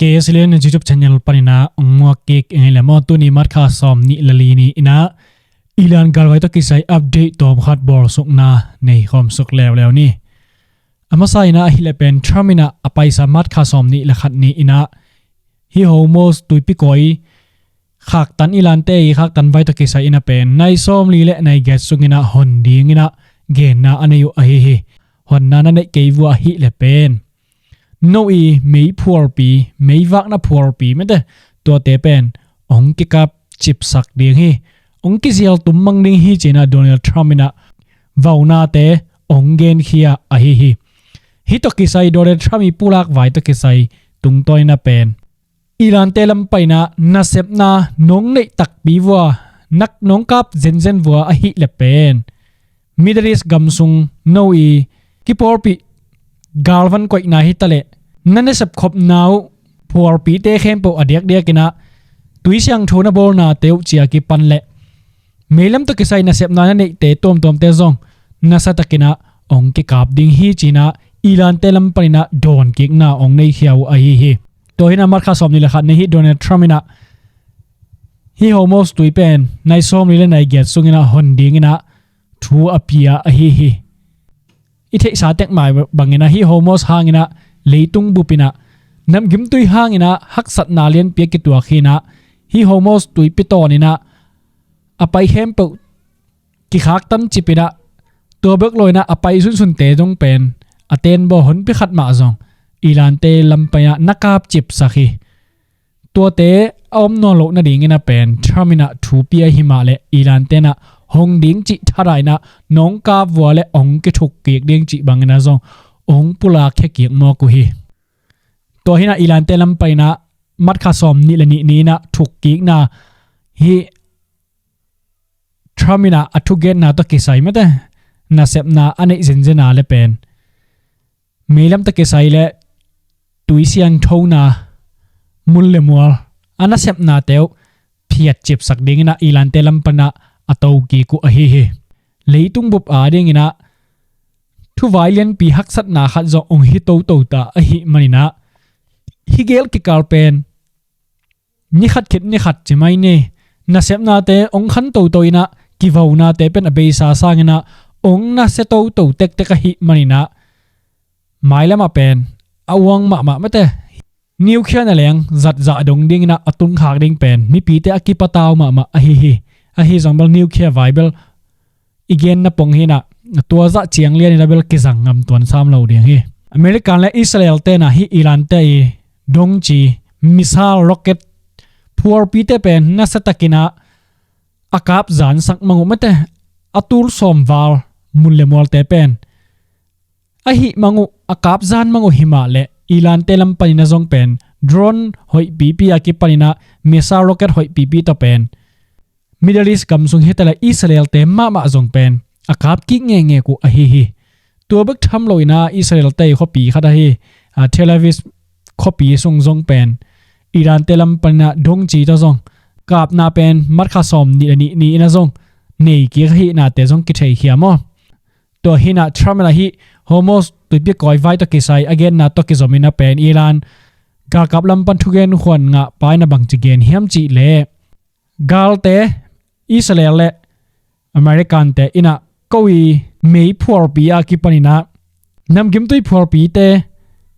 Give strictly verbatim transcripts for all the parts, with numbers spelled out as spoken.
K S L N YouTube channel panin ah hong muak kik ing ei le maw. Tuni March kha sawm nih le li ni-in ah Iran galvai tawh kisai update tawm khat bawlsukna nei khawm suk leuleu ni. A masa in ah ahih leh pen Trump in ah a paisa March kha sawm nih le khat ni-in ah hih Hormuz tuipi kawi khaktan, Iran te i khaktan vai tawh kisai in ah pen nai sawmli le nai giat sungin ah hon dingin ah genna a nei uh ahi hi. Honna na neih kei vua ahih leh pen no i mei phualpi, mei vakna phualpi mete, tuate pen hong kikap cipsak ding hi, hong kizial tum mang ding hi ci-in ah Donald Trump in ah vaunate hong genkhia ahi hi. Hih tawh kisai, Donald Trump i pulak vai tawh kisai tungtawn in ah pen Iran te lam panin ah nasepna nong neih takpi vua, nak nong kap zenzen vua ahih leh pen Middle East gam sung no i kipawlpih galvan koihna hi ta leh na nasep khopna uh phualpite khempeuh a diakdiakin ah tui siangtho na bawlnate uh ci-a kipan leh meilam tawh kisai nasepna na neihte tuamtuamte zong nasatakin ah hong kikap ding hi ci-in ah Iran te lam panin ah dawnkikna hong neikhia uh ahi hi. Tua hi-in ah March kha sawm nih le khat ni hih Donald Trump in ah hih Hormuz tui pen nai sawmli le nai giat sungin ah hon dingin ah thu a pia ahi hi. I theihsa tek mai bangin ah hih Hormuz hangin ah leitung bup in ah namgimtui hangin ah haksatna lianpi a kituak hi-in ah hih Hormuz tuipi tawnin ah a pai khempeuh kikhaktan cip in ah, tua bek lo-in ah a pai sunsunte zong pen a tenbaw honpi khat mah zong Iran te lam panin ah na kap cipsak hi. Tuate a om nawn loh nadingin ah pen Trump in ah thu pia hi mah leh Iran te in ah hong ding cih thadah in ah nong kap vua leh hong kithuk kik ding cih bangin ah zong hong pulak khia kik mawk uh hi. Tua hi-in ah Iran te lam panin ah March kha sawm nih le nih ni-in ah thukkikna hih Trump in ah a thugenna tawh kisai mete nasepna a neih zenzen a leh pen meilam tawh kisai le tui siangthona mun le mual a nasepnate uh phiat cipsak dingin ah Iran te lam panin ah a tokik uh ahi hi. Leitung bup adingin ah thuvai lianpi haksatna khat zong hong hi toto ta ahih manin ah hih gel kikal pen ni khat khit ni khat ci mai ni, nasepnate hong khan toto in ah kivonate pen a beisa sangin ah hong nasia toto tektek ahih manin ah mailam ah pen a uang mahmah mete, nuclear na leng zatzah dong dingin ah a tunkhak ding pen mipite a kipatau mahmah ahi hi. Ahi zong bel nuclear vai bel i genna pong hi-in ah tua zah ciang lianin ah bel kizang ngam tuan sam lo ding hi. American le Israel te in ah hih Iran te i dongci, missile, rocket phualpite pen nasatakin ah a kap zansak mang uh mete, a tul sawm val mun le mualte pen ahih mang uh, a kap zan mang uh hi mah leh Iran te lam panin ah zong pen drone hoih pipi a kipanin ah missile, rocket hoih pipi tawh pen Middle East gam sung hi ta leh Israel te mahmah zong pen a kap kik ngekngek uh ahi hi. Tua bek tham lo-in ah Israel te i khuapi khat ahi, a, Tel Aviv khuapi sung zong pen Iran te lam panin ah dongci tawh zong kapna pen March kha sawm nih le nih ni-in ah zong nei kik ahihnate zong kitheikhia maw. Tua hi-in ah Trump in ah hih Hormuz tuipi kawi vai tawh kisai a genna tawh kizomin ah pen Iran galkap lam pan thugen khuan ngah pa in ah bangci gen hiam cih leh galte Israel le American te in ah ko i mei phualpi a kipanin ah namgimtui phualpite,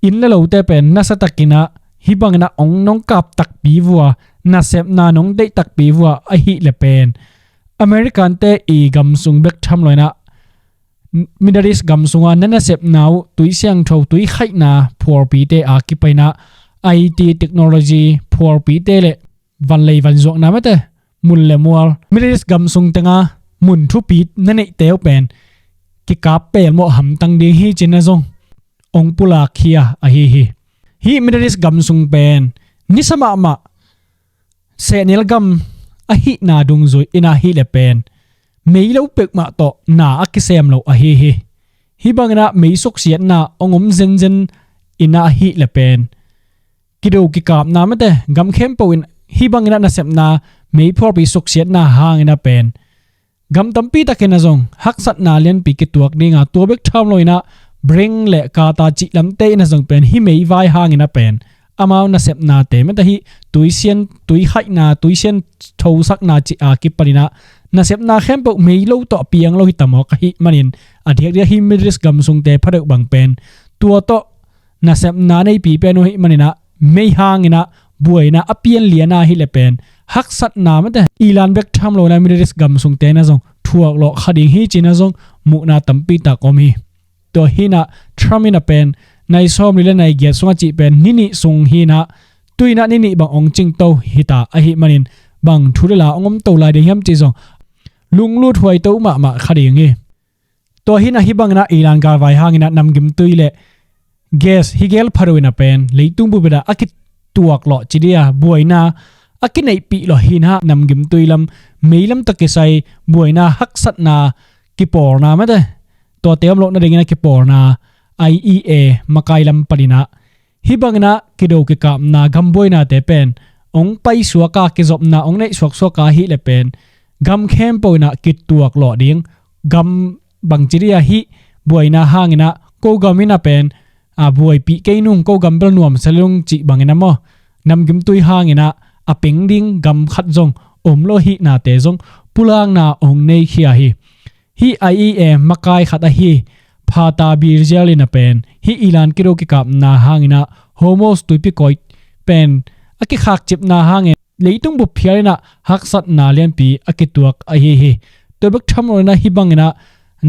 inn le lote pen nasatakin ah hih bangin ah hong nong kap takpi vua, nasepna nong deih takpi vua ahih leh pen American te i gam sung bek tham lo-in ah Middle East gam sunga na nasepna uh tui siangtho, tui khaihna phualpite a kipanin ah I T technology phualpite le vanlei vanzuakna mete mun le mual Middle East gam sung tenga mun thupi na neihte uh pen kikap pelmawh hamtang ding hi ci-in ah zong hong pulakkhia ahi hi. Hih Middle East gam sung pen nisa mahmah sehnel gam ahihna dungzui in ah ahih leh pen mei lo peuhmah tawh na a kisem lo ahi hi. Hih bangin ah mei suksiatna hong om zenzen in ah ahih leh pen kido kikapna mete gam khempeuh in hih bangin ah nasepna mei phualpi suksiatna hangin ah pen gam tampi takin ah zong haksatna lianpi kituak ding a, tua bek tham lo-in ah Bahrain le Qatar cih lamte in ah zong pen hih mei vai hangin ah pen amau nasepnate mate hih tuisian, tuikhaihna, tuisian thosakna cih a kipaninah nasepna khempeuh mei lo tawh piang lo hi tamawk ahih manin a diakdiak hih Middle East gam sungte phadeuh bang pen tua tawh nasepna neipi pen uh ahih maninah mei hanginah buaina a pianliana hileh pen haksatna mate Iran bek tham lo inah Middle East gam sungte na zong thuak lawh kha ding hi cina zong muhna tampi tak om hi. Tua hinah Trump inah pen nai sawmli le nai giat sungah cih pen ni nih sung hinah tuinah ni nih bang ong cingto hita ahih manin bang thu le la ong omto lai ding hiam cih zong lunglut huaito mahmah kha ding hi. Tua hinah hih banginah Iran galvai hanginah namgimtui le gas hi gel phado inah pen leitung bup inah a kituak lawh ci dia buaina a kineihpih lawh hinah namgimtui lam meilam tawh kisai buaina haksatna kipawlna mate tuate om loh nadingin a kipawlna I E A makai lam paninah hih banginah kido kikapna gambuainate pen ong paisuaka kizopna ong neih suaksuaka hileh pen gam khempeuh inah kituak lawh ding gam bangci dia hih buaina hanginah ko gam inah pen a buaipih kei nung ko gam bel nuamsa lung cih banginah maw namgimtui hanginah a peng ding gam khat zong om lo hihnate zong pulakna ong neikhia hi. Hih I E A makai khat ahi Fatah Birzial inah pen hih Iran kido kikapna hanginah Hormuz tuipi kawi pen a kikhakcipna hangin leitung bup phial inah haksatna lianpi a kituak ahi hi. Tua bek tham lo inah hih banginah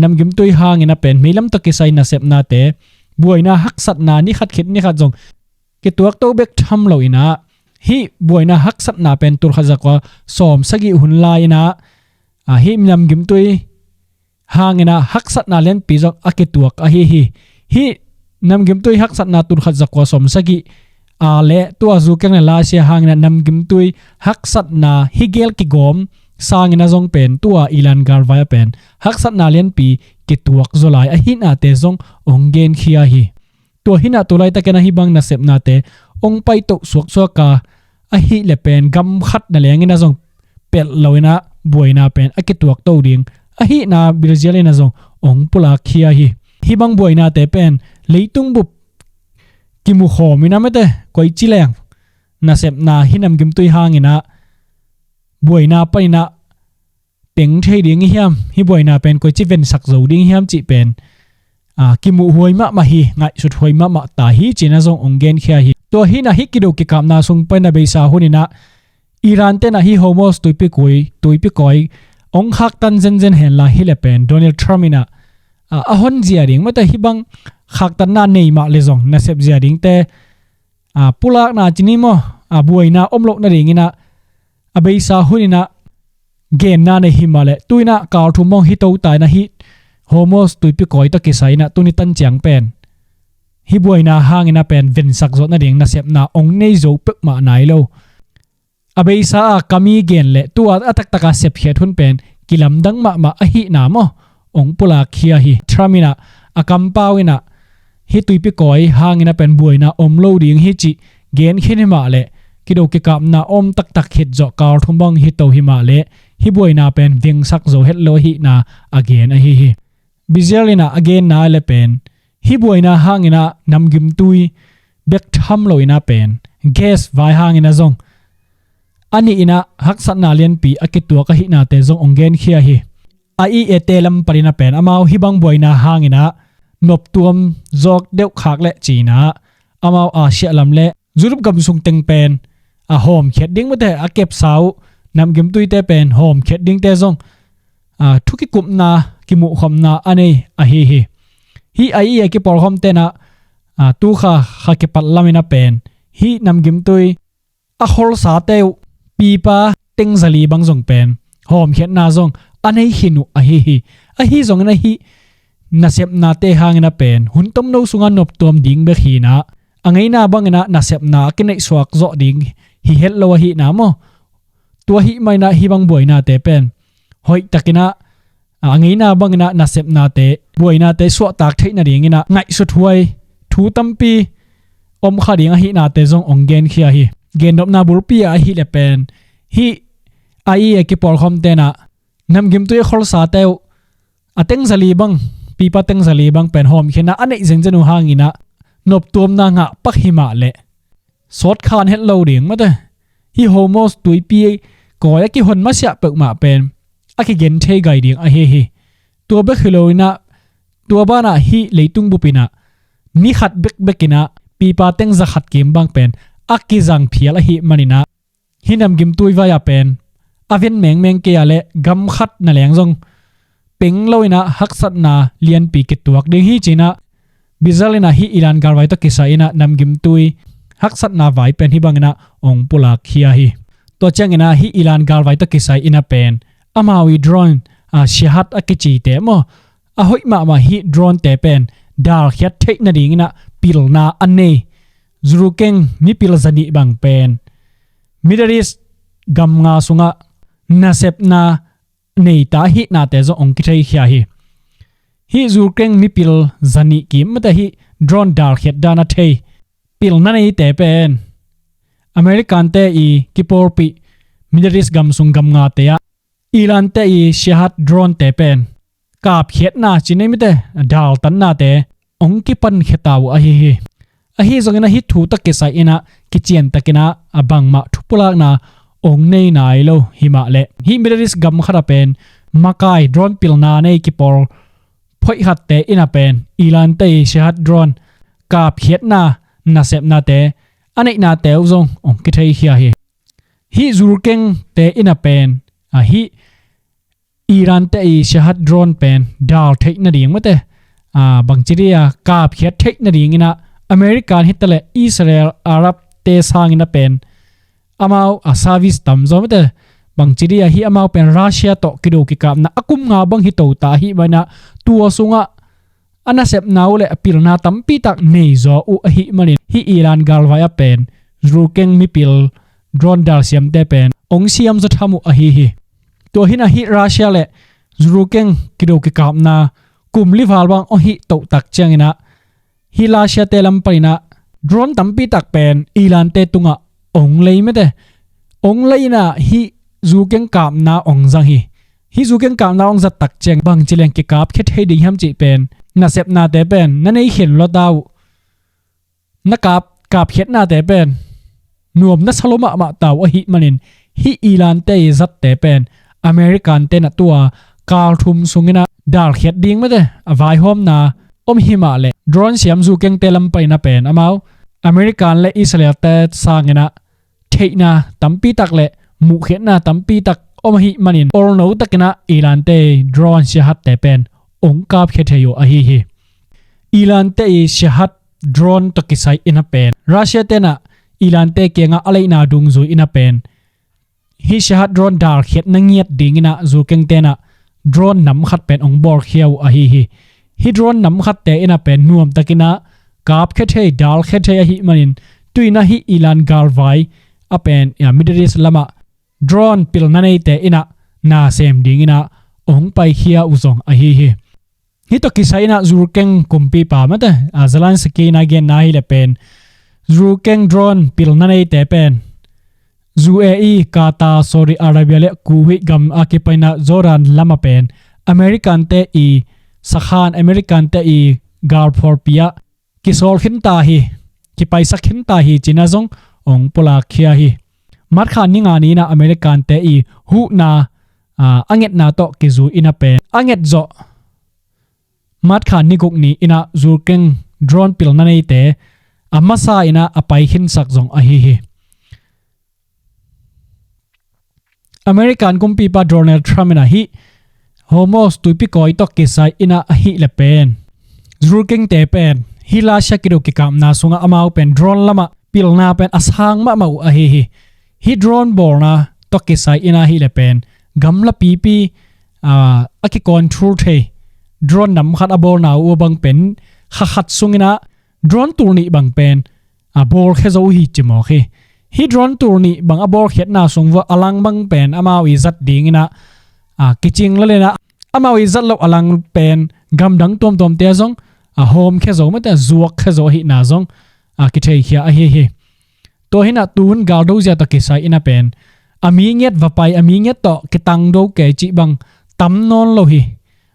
namgimtui hanginah pen meilam tawh kisai nasepnate buaina haksatna ni khat khit ni khat zong kituakto bek tham lo inah hih buaina haksatna pen tulkhat zakua sawmsagih hun lai inah a hih namgimtui hanginah haksatna lianpi zong a kituak ahi hi. Hih namgimtui haksatna tulkhat zakua sawmsagih a le tua zukeng le lasia hanginah namgimtui haksatna hi gel kigawm sanginah zong pen tua Iran galvai a pen haksatna lianpi kituak zaw lai ahihnate zong ong genkhia hi. Tua hinah tulaitakin ahi bang nasepnate ong paitoh suaksuaka ahileh pen gam khat na lenginah zong pelh lo inah buaina pen a kituakto ding ahihna Birzial inah zong ong pulakkhia hi. Hih bang buainate pen leitung bup kimukhawm inah mate koici leng nasepna hih namgimtui hanginah buaina paninah peng thei ding i hiam, hih buaina pen koici vensak zo ding i hiam cih pen a kimuh huai mahmah hi, ngaihsut huai mahmah ta hi cina zong ong genkhia hi. Tua hinah hih kido kikapna sung panin a beisa huninah Iran tenah hih Hormuz tuipi kawi, tuipi kawi ong khaktan zenzen henla hileh pen Donald Trump inah a, a hon zia ding mate hih bang khaktanna nei mah le zong nasep zia dingte a pulakna cini maw a buaina om loh nadinginah a beisa huninah genna nei hi mah leh tuinah kal thum bang hito ta inah hih Hormuz tuipi kawi tawh kisai inah tuni tan ciang pen hih buaina hanginah pen vensak zawh nading nasepna ong nei zo peuhmah nai lo. A beisa a kami gen le tua a taktaka sepkhiat hun pen kilamdang mahmah ahihna maw ong pulakkhia hi. Trump inah a kampau inah hih tuipi kawi hanginah pen buaina om lo ding hi cih genkhin hi mah leh kido kikapna om taktak khit zawh kal thum bang hito hi mah leh hih buaina pen vengsak zo het lo ahihna a gen ahi hi. Birzial inah a genna le pen hih buaina hanginah namgimtui bek tham lo inah pen gas vai hanginah zong a nih inah haksatna lianpi a kituak ahihnate zong ong genkhia hi. A I E A te lam paninah pen amau hih bang buaina hanginah noptuam zawk deuh khak le cinah amau Asia lam le Europe gam sung teng pen a hawmkhiat ding mate a kepsa uh namgimtuite pen hawmkhiat dingte zong a thu kikupna kimuhkhopna a nei ahi hi. Hih a I E A kipawlkhawm tenah a tukha kha kipat laminah pen hih namgimtui a kholsate uh pipa tengzali bang zong pen hawmkhiatna zong a nei khin uh ahi hi. Ahi zongin ahi nasepnate hanginah pen hun tomno sungah noptuam ding bek hinah a ngeina banginah nasepna a kineihsuak zawh ding hi het lo ahihna maw. Tua hih maninah hih bang buainate pen hoihtakinah a ngeina banginah nasepnate buainate suahtak theih nadinginah ngaihsut huai thu tampi om kha ding ahihnate zong ong genkhia hi. Gennopna bulpi ah ahileh pen hih a I E A kipawlkhawm tenah namgimtui a kholsate uh a tengzali bang pipa tengzali bang pen hawmkhiatna a neih zenzen uh hanginah noptuamna ngah pak hi mah leh sawt khan het lo ding mate. Hih Hormuz tuipi kawi a kihon masiah peuhmah pen a kigen thei gai ding ahi hi. Tua bek hi lo inah, tua banah hih leitung bup inah ni khat bekbek inah pipa teng za khat kim bang pen a kizang phial ahih man inah, hih namgimtui vai ah pen a ven mengmeng kei ah leh gam khat na leng zong peng lo inah haksatna lianpi kituak ding hi ci inah, Brazil inah hih Iran galvai tawh kisai inah namgimtui haksatna vai pen hih bang inah ong pulak khia hi. Tua ciang inah hih Iran galvai tawh kisai inah pen amau i drone, a, Shahed a kicite maw, a hoih mahmah hih drone te pen dalkhiat theih nading inah pilna a nei zurukeng mipil zanih bang pen Middle East gam nga sungah nasepna neita ahihnate zong ong kitheikhia hi. Hih zurukeng mipil zanih kim mate hih drone dalkhiat dan a thei pilna neite pen Americante i kipawlpih Middle East gam sung gam ngate ah Iran te i Shahed drone te pen kapkhiatna ci nei mate, daltannate ong kipankhia ta uh ahi hi. Ahi zongin ah hih thu tawh kisai inah kiciantakin ah a bangmah thupulakna ong nei nai lo hi mah leh, hih Middle East gam khat ah pen makai drone pilna nei kipawl phoih khatte inah pen Iran te i Shahed drone kapkhiatna nasepnate a neihnate uh zong ong kitheikhia hi. Hih zurukengte inah pen, a, hih Iran te i Shahed drone pen dal theih nading mate, a, bangci dia kapkhiat theih nading inah American hitaleh Israel Arab te sang inah pen amau a service tamzaw mate, bangci dia hih amau pen Russia tawh kido kikapna a kum nga bang hi to ta ahih man inah tua sungah a nasepna uh leh a pilna tampitak neizaw uh ahih manin hih Iran galvai ah pen zurukeng mipil drone dalsiamte pen ong siamzaw tham uh ahi hi. Tua hi inah hih Russia leh zurukeng kido kikapna kum li val bang ong hih tohtak ciang inah hih Russia te lam pan inah drone tampitak pen Iran te tungah ong lei mate, ong lei inah hih zurukeng kapna ong zang hi. Hih zurukeng kapna ong zat tak ciang bangci leng kikapkhia thei ding hiam cih pen nasepnate pen na nei khin lua ta uh. Na kap, kapkhiatnate pen nuam na sa lua mahmah ta uh ahih manin hih Iran te i zatte pen American te inah tua kal thum sung inah dalkhiat ding mate, a vaihawmna om hi mah leh drone siam zurukengte lam pan inah pen amau American leh Israel te sang inah theihna tampitak leh muhkhiatna tampitak om ahih manin olno tak inah Iran te i drone Shahed te pen ong kapkhia thei uh ahi hi. Iran te i Shahed drone tawh kisai inah pen Russia te inah Iran te kiangah a leihna dungzui inah pen hih Shahed drone dalkhiatna ngiat ding inah zurukengte inah drone nam khat pen ong bawlkhia uh ahi hi. Hih drone nam khatte inah pen nuamtak inah kapkhia thei, dalkhia thei ahih manin tu inah hih Iran galvai ah pen, ya, Middle East lamah drone pilna neite inah na sem ding inah ong paikhia uh zong ahi hi. Hih tawh kisai inah zurukeng kumpipa mate, a, Zelensky inah genna hileh pen zurukeng drone pilna neite pen U A E, Qatar, Saudi Arabia leh Kuwait gam a kipan inah Jordan lam ah pen American te i sakhan, American te i galphualpi ah kisawl khinta hi, kipaisak khinta hi ci inah zong ong pulak khia hi. March kha ni nga ni inah American te i huhna, a, a ngetna tawh kizui inah pen a nget zawh March kha ni guk ni inah zurukeng drone pilna neite a masa inah a paikhinsak zong ahi hi. American kumpipa Donald Trump inah hih Hormuz tuipi kawi tawh kisai inah ahih leh pen zurukengte pen hih Russia kido kikapna sungah amau pen drone lamah pilna pen a sang mahmah uh ahi hi. Hih drone bawlna tawh kisai inah ahih leh pen gamla pipi, a, a kicontrol thei drone nam khat a bawlna uh bang pen kha khat sung inah drone tul nih bang pen a bawlkhia zo uh hi ci mawk hi. Hih drone tul nih bang a bawlkhiatna sung vuah a lang bang pen amau i zat ding inah, a, kicing lel inah amau i zat loh a lang pen gamdang tuamtuamte ah zong a hawmkhia zo mate, zuakkhia zo ahihna zong, a, kitheikhia ahi hi. Tua hi inah tuhun galdo zia tawh kisai inah pen a mi ngiat va pai, a mi ngiat tawh kitangdo kei cih bang tam nawn lo hi.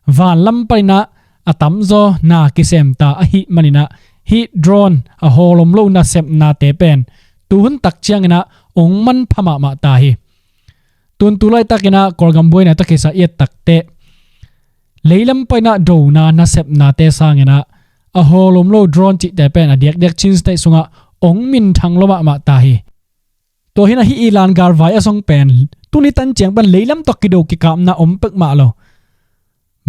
Van lam pan inah a tamzaw na kisem ta ahih man inah hih drone a hawlom lo nasepnate pen tuhun tak ciangin ah ong manpha mahmah ta hi. Tun tu laitak in ah Kawlgam buaina tawh kisai i et takteh leilam panin ah dona nasepnate sangin ah a hawl om lo drone cihte pen a diakdiak Chin State sungah ong minthang lua mahmah ta hi. Tua hi in ah hih Iran galvai a zong pen tuni tan ciang pen leilam tawh kido kikapna om pek mah lo,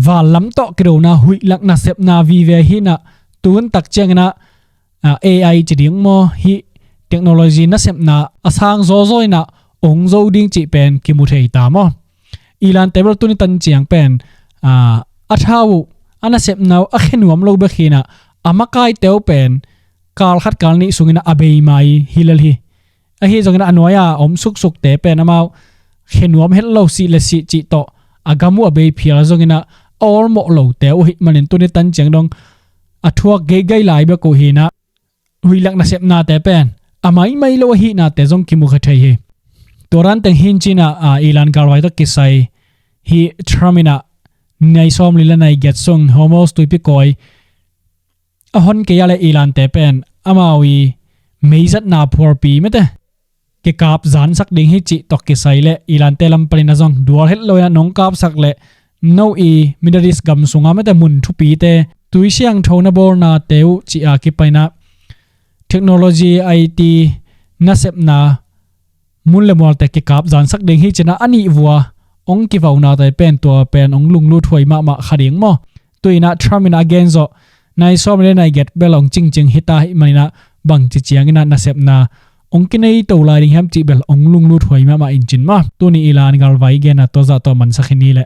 vanlam tawh kidona huih lak nasepna vive hi in ah, tuhun tak ciangin ah, ah, A I ci ding maw, hih technology nasepna a sang zawzaw in ah ong zo ding cih pen kimu thei ta maw. Irante bel tuni tan ciang pen, ah, a thau uh, a nasepna uh a khe nuam lo bek hi in ah, a makaite uh pen kal khat kal nih sungin ah a bei mai hi lel hi. Ahi zongin ah a nuai-a om suksukte pen amau khe nuam het lo, sih le sih cih tawh a gam uh a bei phial zongin ah a awlmawh lote uh ahih manin tuni tan ciang dong a thuak geigei lai bek uh hi in ah, huih lak nasepnate pen a maimai lo ahihnate zong kimu kha thei hi. Tua dan teng hi in ci in ah, ah, Iran galvai tawh kisai hih Trump in ah nai sawmli le nai giat sung Hormuz tuipi kawi a hon kei a leh Irante pen amau i meizatna phualpi mete kikap zansak ding hi cih tawh kisai leh Irante lam panin ah zong dual het lo in ah nong kapsak leh no i Middle East gam sungah mete mun thupite tui siangtho na bawlnate uh cih a kipan in ah technology I T nasepna mun le mualte kikap zansak ding hi ci in ah a nih vua ong kivaunate pen tua pen ong lunglut huai mahmah kha ding maw. Tu in ah Trump in ah a gen zawh nai sawmli le nai giat bel ong cingcing hi ta ahih manin ah bangci ciangin ah nasepna ong kinei to lai ding hiam cih bel ong lunglut huai mahmah in cin maw. Tuni Iran galvai genna tua zah tawh mansak hi ni leh.